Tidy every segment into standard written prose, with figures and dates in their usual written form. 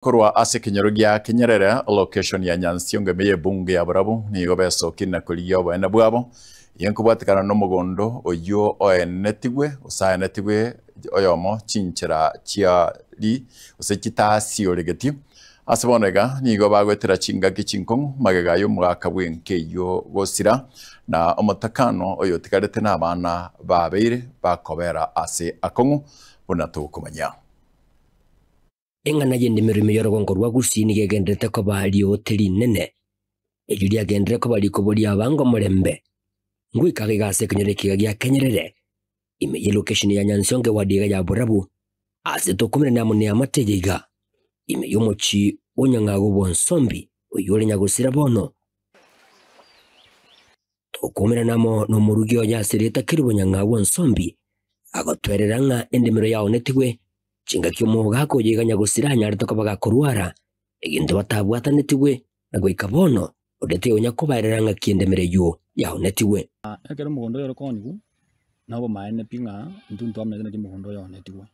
Korwa ase ekenyoro gia Kenyerere, location ya Nyansiongo ime y'ebunge ya Borabu nigo besokire na korigia oboene bwabo. Eyio nkobwatekana nomogondo oyio oenetigwe gose aenetigwe oyomo chinchera chia ri gose chitasioregeti. Ase bono iga nigo bagoetera chingaki chinkong'u magega y'omogaka bw'enka eyio gosira, na omotakano oyotigarete nabana babeire bakobera ase akong'u buna tokomanya. Eng'ana y'endemero ime y'orogongo rwa Gusii nigo egendererete koba riote rinene, erio riagenderere koba rikobo ri'abange omorembe. Ngoika iga ase ekenyoro ekiga gia Kenyerere, ime y'elokesheni ya Nyansonga ewadi iga ya Borabu, ase tokomerana amo neamate eye iga, ime y'omochie o Nyang'ago bw'Onsombi, oyio ore nyagosira bono. Tokomerana amo nomorugi oye ase erieta Kerubo Nyang'ago Onsombi, agotwerera ng'a endemero yaonetigwe Chingaki omogaka oyo iga nyagosira anyarete koba gakorwara, egento batabwatanetigwe, na goika bono onde tionya kobaerera ng'aki endemero eyio yaonetigwe. Ekero omogondo oyo ore koonigwa, nobomaene pi ng'a intwe ntwamanyete naki omogondo oyo oonetigwe.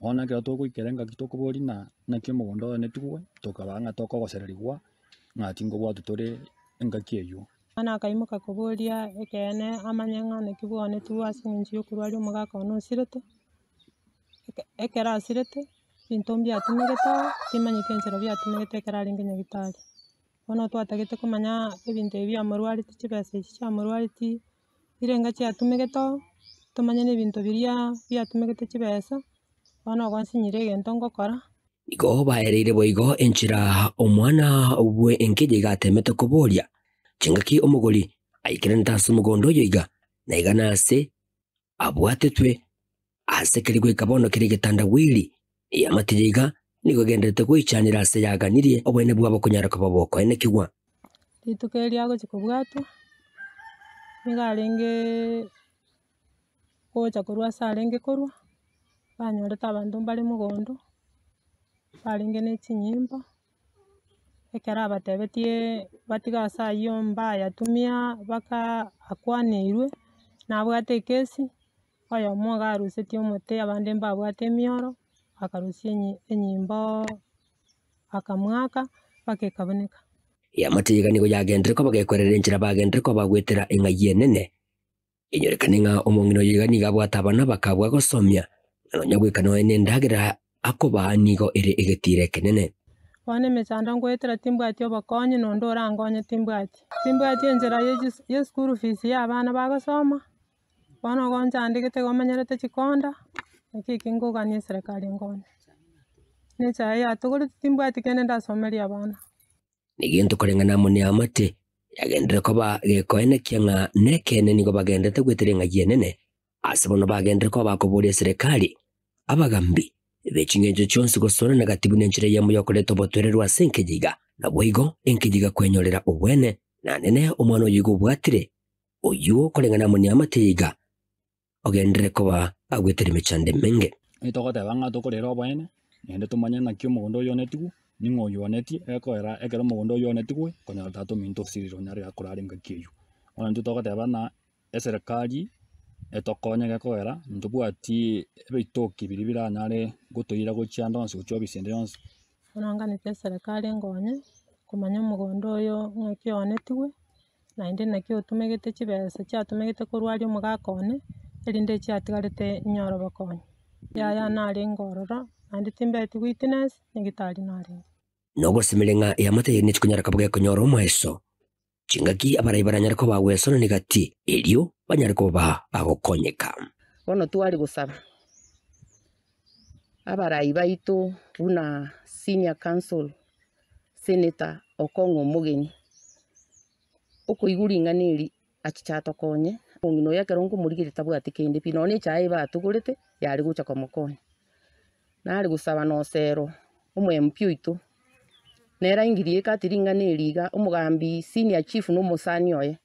Bono ekero togoikera engaki tokoboria ng'a naki omogondo oyo oonetigwe, tokaba ng'a tokogosererigwa ng'a tingobwatwa tore engaki eyio. Bono akaimoka koboria ekeene amanye ng'a naki bwaonetigwe ase eng'encho yokorwaria omogaka one osirete. Ekero asirete, ebinto mbiatumegete oo, timanyeti enchera biatumegete ekero arenge nyagetari. Bono twatagete komanya ebinto ebi biamorwareti chibesa echi chiamorwareti, rirenga chiatumegete oo, tomanye na ebinto biria biatumegete chibesa, bono igo nsinyire egento ngokora. Nigo baereire boigo enchera omwana bwe enkeja iga atemete koboria, Chingaki omogori aikeranete ase omogondo oyo iga, na iga nase abwatetwe Ase keria goika bono kere egetandawili, eamate eye iga nigo egendererete goichanera ase yaganirie oboene bwabo konyara koba bokoenekigwa. Rituko erio agochia kobwatwa, nigo arenge gocha korwa ase arenge korwa, banyorete abanto mbare mogondo, barenge ne chinyimbo, ekero abatebetie batige ase ayio mbayatumia baka akwaneirwe, nabwate ekesi. Oyomo iga arusetie omote abande mbabwate emioro, akarusia enyi enyimbo akamwaka mpaka ekabuneka. Eamate iga nigo yagenderire koba gekwerera enchera bagenderere koba goetera eng'ai enene. Enyorekane ng'a omong'ina oyo iga nigo abwate abana bakabua gosomia, na nonya goika nonya nendagera akobaa nigo ere egetiira ekenene. Bono emechando ngoetera timbwati obokonyi na onde orankonye timbwati. Timbwati enchera ye chis ye school fees ya abana bagosoma. Bono igo nchandegete igo menyerete chikonda, naki eki nkogania eserekari nkonye. Na echae yatogoreti timbwati kende ndasomerie abana. Negento koreng'ana amo neamate, yagenderere koba gekoenekia ng'a nekeene nigo bagenderete goetera eng'ai enene, ase bono bagenderere koba bakoboria eserekari, abagambi be ching'encho chionsi gosoanana gati buna enchera eyemo y'okoreta obotoereru ase enkeja iga, naboigo enkeja iga kwenyorera obwene, na nene omwana oyo iga obwatire Oyio koreng'ana amo neamate eye iga, ogenderere koba agwetera emechando emenge. Onye togoteba ng'a tokorera oboene, naende tomanye naki omogondo oyo onetigwe, ning'o oyio onetie, ekoera ekero omogondo oyio onetigwe, konyora tata ominto osirire onyare akorara engaki eyio. Bono intwe togoteba ng'a eserekari etokonye gekogera ntobwati ebitoki biria biranyare gotoira gochia ande onsi gochia ofisi ende yonsi. Bono nganete eserekari enkonye, komanya omogondo oyo ng'aki oonetigwe. Naende naki otumegete chibesa chiatumegete korwa aria omogaka one, erinde chiatigarete inyore obokonyi. Yaya narenge ororo, naende timbeti witness, nyagetari narenge. Nogosemeria ng'a eamate yaino chikonyara koba gekonyora omoeso, chingaki abarai baranyare koba agwesonania gati, erio banyare koba bagokonyeka. Bono tware gosaba abarai baito buna senior counsel, senator Okong'o Omogeni, okoigwa ring'ana eri achiche atokonye, omong'ina oyo ekero nkomorigereria tabwati kende pi, nonya na echae batogorete yare gocha komokonya. Nare gosaba na osero omo MP oito, nere aingirie ekati ring'ana eri iga, omogambi senior chief na omosani oye,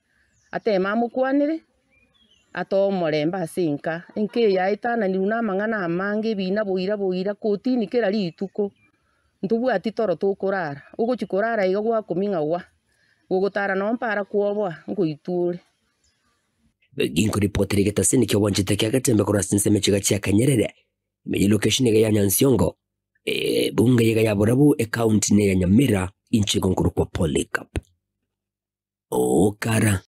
ateme amokwanere, atoe omorembe ase enka, enka eye yaetananirwe na amang'ana amange ebina boira boira kotini kera rituko. Ntobwati toro tokorara, ogochia korara iga gwakomia ng'a gwa, gogotara noo mpara kwoboa, nkoitwa ore. Ginkoripotera egetasini ki'obwanchete kia Getembe korwa ase ensemo echiga chia Kanyerere, ime ye location iga ya Nyansiongo. Ebunge eyega ya Borabu, ecounty neya Nyamira, inche igo nkorokwa Polycarp Okara.